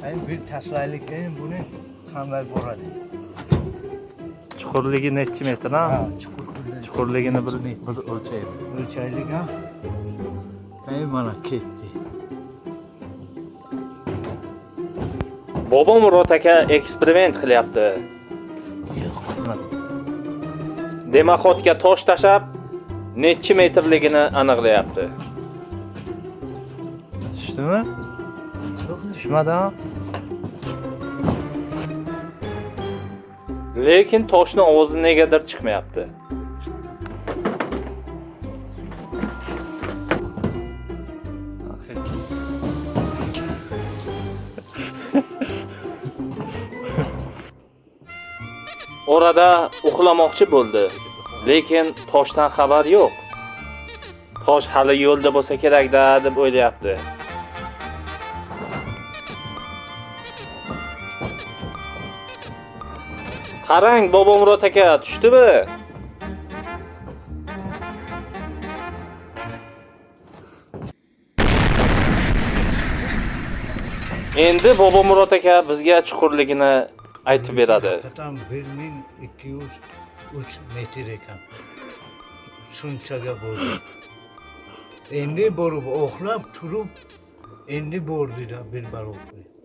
Endi bir tashlaylik, keyin buni qanday boradi? Chuqurligi nechi metr, ha? Ha, chuqurligini Chuqurligini bir o'lchaylik. O'lchaylik, ha. Keyin mana ketdi. Bobomurod aka eksperiment qilyapti. Demaxodga tosh tashab, nechi metrligini aniqlayapti. Tushdimi? Tushmadi. Lekin toshni ovozi negadir chiqmayapti. Orada uxlamoqchi bo'ldi, lekin toshdan xabar yo'q. Tosh hali yo'lda bo'lsa kerak-da deb o'ylayapti. Qarang, Bobomurod aka, tushdimi? Endi Bobomurod aka bizga chuqurligini aytib beradi. Haqiqatan 1203 metr ekan. Shunchaga bo'ldi. Endi borib uxlab turib, endi bordi-da bir barobar.